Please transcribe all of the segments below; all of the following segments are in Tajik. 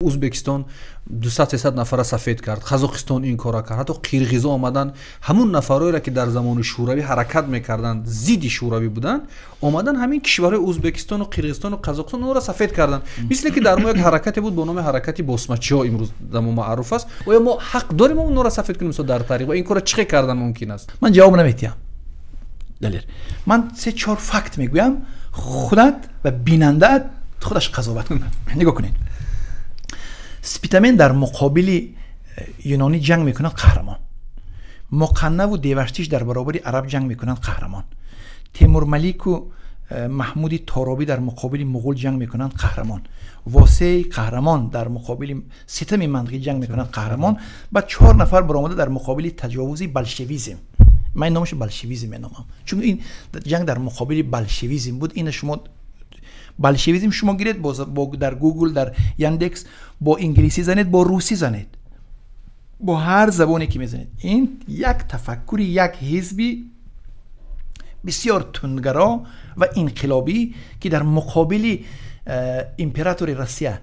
Узбекистон 200-300 нафара сафед кард, Қазоқистон ин кора кард, ҳатто қирғизо омаданд, ҳамун нафарҳоеро, ки дар замони Шӯравӣ ҳаракат мекарданд, зидди Шӯравӣ буданд, омаданд ҳамин кишварҳои Узбекистону Қирғизистону Қазоқистон онро сафед карданд. Мисле ки дар мо як ҳаракате буд бо номи ҳаракати босмачиҳо, имрӯз дар мо маъруф аст. Оё мо ҳақ дорем онро сафед кунем дар таърих ва ин кора чӣ кардан мумкин аст? Ман ҷавоб наметиҳам, Далер. Ман се чор факт мегӯям, худат ва бинандаат худаш қазоват кунад. Нигоҳ кунед, Спитамен дар муқобили юнонӣ ҷанг мекунад, қаҳрамон. Муқаннаву Деваштиш дар баробари араб ҷанг мекунанд, қаҳрамон. Темурмалику Маҳмуди Торобӣ дар муқобили муғул ҷанг мекунанд, қаҳрамон. Восеи қаҳрамон дар муқобили ситами мандғӣ ҷанг мекунанд, қаҳрамон. Баъд чор нафар баромада дар муқобили таҷовузи болшевизм, ман номашо болшевизм меномам, чун ин ҷанг дар муқобили болшевизм буд. Ина шумо болшевизм шумо гиред дар Гугл, дар Яндекс, бо инглисӣ занед, бо русӣ занед, бо ҳар забоне ки мезанед, ин як тафаккури як ҳизби бисёр тундгаро ва инқилобӣ, ки дар муқобили императори Россия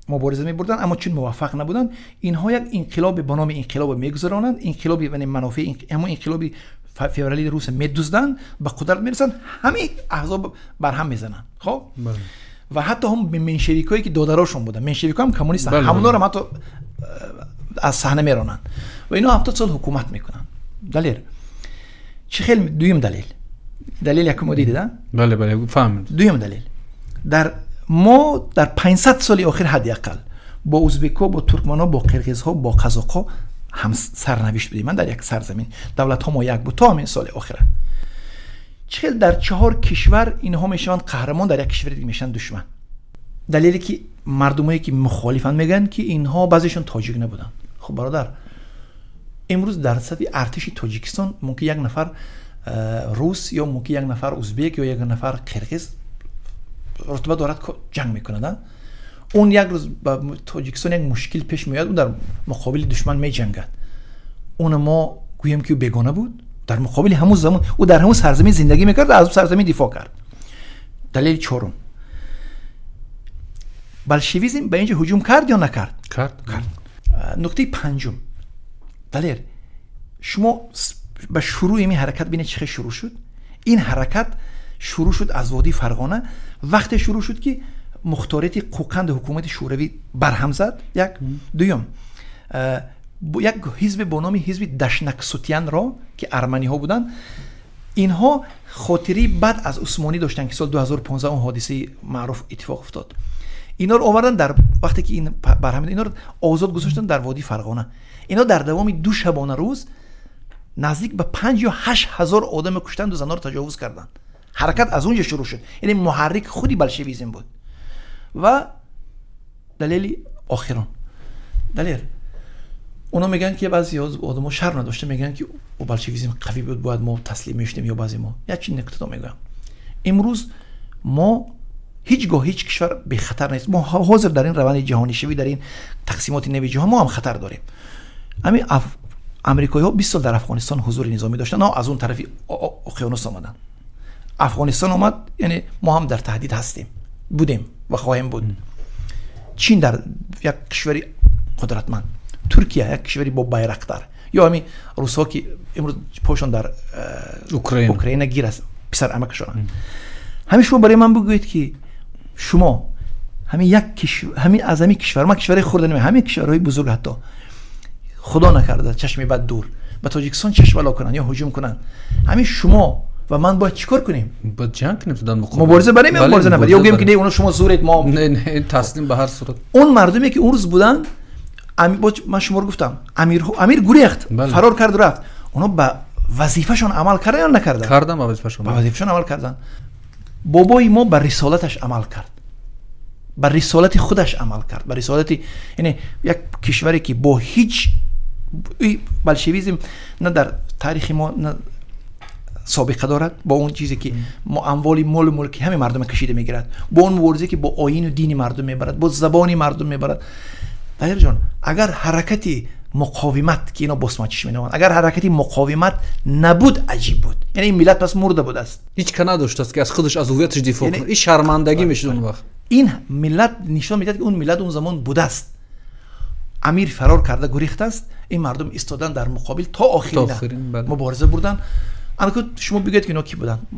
мубориза мебурданд, аммо чун муваффақ набуданд, инҳо як инқилоби бо номи инқилоб мегузаронанд, инқилоби манофеи ҳамон инқилоби феврали руса медузданд, ба қудрат мерасанд, ҳамаи аҳзоб барҳам мезананд. Хоб, ва ҳатто ҳам меншевикое ки додарошон буданд, меншевикҳо ҳам коммунистанд, ҳамонҳоро ҳатто аз саҳна меронанд ва инҳо 70 сол ҳукумат мекунанд. Далер, чӣ хел? Дуюм далел, далел якумо дидед? Бале, бале, фаҳмид. Дуюм далел: дар мо дар 500 соли охир ҳадди ақал бо узбекҳо, бо туркманҳо, бо қирғизҳо, бо қазоқҳо ҳам сарнавишт будем дар як сарзамин, давлатҳо мо як буд то ҳамин соли охира. Чӣ хел дар чаҳор кишвар инҳо мешаванд қаҳрамон, дар як кишвари дига мешаванд душман? Далеле ки мардумое ки мухолифанд мегӯянд, ки инҳо баъзешон тоҷик набуданд. Хуб, бародар, имрӯз дар сафи артиши Тоҷикистон мумкин як нафар рус ё мумкин як нафар узбек ё як нафар қирғиз рутба дорад, ҷанг мекунад. Он як рӯз ба Тоҷикистон як мушкил пеш меояд, ӯ дар муқобили душман меҷангад, уна мо гӯем, ки ӯ бегона буд? Дар муқобили ҳамун замон ӯ дар ҳамун сарзамин зиндагӣ мекард, аз сарзамин дифоъ кард. Далели чорум: болшевизм ба инҷо ҳуҷум кард ё накард? Кард. Кард. Нуктаи панҷум, Далер, шумо ба шурӯи ин ҳаракат бинед, чӣ хел шурӯъ шуд. Ин ҳаракат шурӯъ шуд аз водии Фарғона, вақте шурӯъ шуд, ки мухторияти Қӯқанди ҳукумати Шӯравӣ барҳам зад. Як дуюм, як ҳизбе бо номи ҳизби Дашнаксутянро, ки арманиҳо буданд, инҳо хотираи бад аз Усмонӣ доштанд, ки соли 2015 он ҳодисаи маъруф иттифоқ уфтод. Инҳоро оварданд, дар вақте ки ин барҳам, инҳоро озод гузоштанд дар водии Фарғона. Инҳо дар давоми 2 шабона рӯз наздик ба 5 ё 8 ҳазор одаме куштанду занҳоро таҷовуз карданд. Ҳаракат аз он ҷо шурӯъ шуд, яъне муҳаррик худи болшевизм буд. Ва далели охирон, Далер, оно мегӯянд, ки баъзе одамо шарм надошта мегӯянд, ки болшевизм қавӣ буд, бояд мо таслим мешудем ё баъзе. Мо як чи нуктато мегӯям: имрӯз мо ҳеҷ гоҳ ҳеҷ кишвар бехатар нест. Мо ҳозир дар ин раванди ҷаҳонишавӣ, дар ин тақсимоти нави ҷаҳон мо ҳам хатар дорем. Ҳамин амрикоиҳо 20 сол дар Афғонистон ҳузури низомӣ доштанд, аз он тарафи уқёнус омаданд, Афғонистон омад, яъне мо ҳам дар таҳдид ҳастем, будем ва хоҳем буд. Чин дар як кишвари қудратманд, Туркия як кишвари бо байрақтар, ё ҳамин русҳо, ки имрӯз пошон дар Украина гир аст, писар амакашона. Ҳамин шумо барои ман бигӯед, ки шумо ҳамин як ҳамин аз ҳамин кишвар, ман кишвари хурда наме, ҳамин кишварҳои бузург, ҳатто худо накарда, чашми бад дур, ба Тоҷикистон чашм бало кунанд ё ҳуҷум кунанд, ҳамин шумо ва ман бояд чӣ кор кунем? Бояд ҷанг кунем дар муқобил. Мубориза барем ё мубориза набарем? Ё гӯем, ки не, оно шумо зуред, мо Не, не, таслим ба ҳар сурат. Он мардуме, ки он рӯз буданд, ман шуморо гуфтам, амир гурехт, фарор карду рафт, оно ба вазифашон амал кардан ё накардан? Кардан ба вазифашон. Ба вазифашон амал карданд. Бобои мо ба рисолаташ амал кард, ба рисолати худаш амал кард, ба рисолати, яъне як кишваре, ки бо ҳеҷ болшевизм на дар таърихи мо на собиқа дорад, бо он чизе ки мо амволи молу мулки ҳаме мардума кашида мегирад, бо он мубориза, ки бо оину дини мардум мебарад, бо забони мардум мебарад. Далерҷон, агар ҳаракати муқовимат, ки ино босмачиш меноманд, агар ҳаракати муқовимат набуд, аҷиб буд, яъне ин миллат пас мурда будааст. Ҳеҷ ка надоштааст, ки аз худаш, аз ҳувияташ дифоъ кунад. Ин шармандагӣ мешуд он вақт. Ин миллат нишон медиҳад, ки он миллат он замон будааст. Амир фарор карда гурехтааст, ин мардум истодан дар муқобил то охирина мубориза бурдан. Анаку шумо бигӯед, ки ино кӣ буданд?